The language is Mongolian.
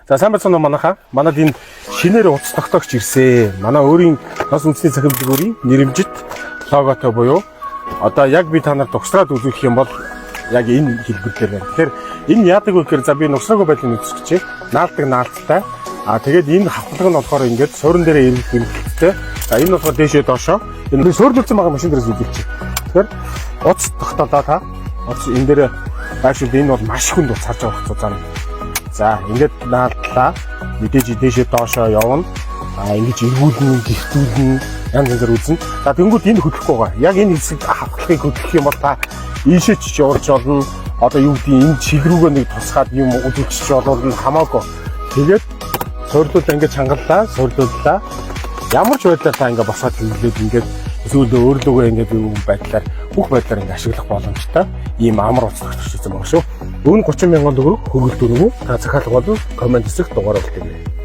За, сайн байцгаана уу, манайхаа. Манад энэ шинээр утас тогтоогч ирсэн. Манай өөрийн нас үндэсний цахим дэлгүүрийн нэрэмжит логотой буюу одоо яг би та нарт угсраад үзүүлэх юм бол яг энэ хэлбэр дээр байна. Тэгэхээр энэ яадаг вэ гэхээр, за, би нугсраагүй байдлыг үзчихье. Наалдаг наалттай. А тэгээд энэ хавхлага нь болохоор ингээд суурин дээрээ эргэлт эргэлттэй. За, энэ болохоор дээшээ доошоо. Энэ би суйрлуулсан байгаа машин дээрээс үзүүлчих. Тэгэхээр утас тогтоолоо та. Утас энэ дээр байршуул, энэ бол маш хүнд утас, харж байгаа хэвчээ зам. За, ингээд наалдлаа. Мэдээж дээшээ доошоо явна. А ингэж эргүүлнэ, гэртүүлнэ, янз янзаар үзнэ. За, тэнгууд энэ хөдлөхгүй байгаа. Яг энэ хэсэг хавхлагыг хөдлөх юм бол та ийшээ ч явуулж болно. Одоо юу гэдгийг энэ чиг рүүгээ нэг тусгаад юм үзүүлчих болвол хамаагүй. Тэгээд суйрлуул, ингэж хангаллаа, суйрлууллаа. Ямар ч байдлаар та ингээ босоод хэрэглээд, ингээд эсвэл өөрлөгөө ингээд юу байдлаар, бүх байдлаар ингээ ашиглах боломжтой ийм амар утас тогтчихсон байгаа шүү. Өн 30 мянган төгрөг хөргөлт өргөө та захиалга болон comment хэсэгт дугаар үлдээгээрэй.